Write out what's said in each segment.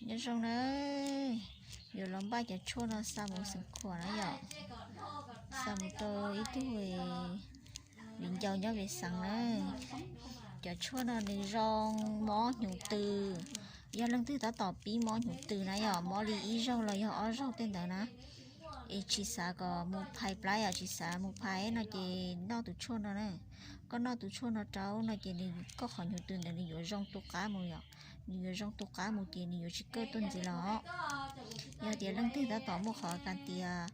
Nyob zoo na, yuav los npaj cov tshuaj no xa mus xeev Khuam na yom. Xa mus rau ib tug viv ncaus nyob Vias Xeev na. Cov tshuaj no nws zoo mob hnyuv tws. Yog leej twg tab tom pib mob hnyuv tws na yom, mob li ib zaug los yog ob zaug tej ntawd na, es tsis xav kom mus phais plab yom, tsis xav mus phais no ces noj tus tshuaj no na. Koj noj tus tshuaj no rau no ces nws, koj qhov hnyuv tws ntawd nws yuav zoo tu qab mus yom. Nws yuav zoo tu qab mus ces nws yuav tsis kawj tuaj ntxiv los. Yog tias leej twg tab tom muaj qhov kas tias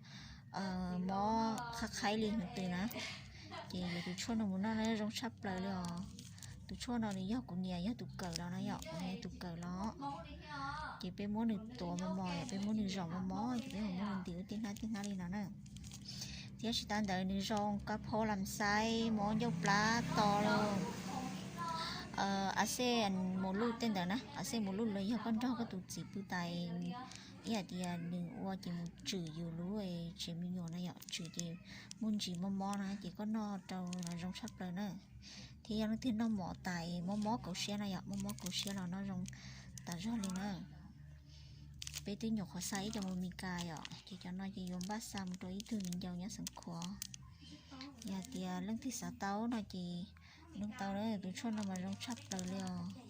mob qhab qhaib li hnyuv tws na, ces yuav tus tshuaj no mus noj na zoo tshaj plaws li os. Tus tshuaj no nws yog kuv niam yog tus kawm los na yom, kuv niam tus kawm los. Ces peb muab nws tuav mos mos, peb muab nws zom mos mos, ces peb mus muab nws ntim ua tej hnab tej hnab li no na. Thiab tsis tas ntawd nws zoo kab phaub lam xaib, mob ncauj plab to los, a xej mus luj tej ntawd na, a xej mus luj los yog koj nrog koj tus txiv pw tas, ib yam tias nws ua ces mus tswm yus lub tsev me nyuam na yom, tswm ces muaj ntsis mob mob na ces koj noj rau los zoo tshaj plaws na. Thiab yog leej twg noj mov tas mob mob kauv siab na yom, mob mob kauv siab los noj zoo tas zog li na. Peb twb nyuam qhuav xa ib co mus Mes Kas yom, ces cov no ces yuav npaj xa mus rau ib tug viv ncaus nyob xeev Khuam. Yog tias leej twg xav tau no ces nug tau na, tus tshuaj no mas zoo tshaj plaws li os.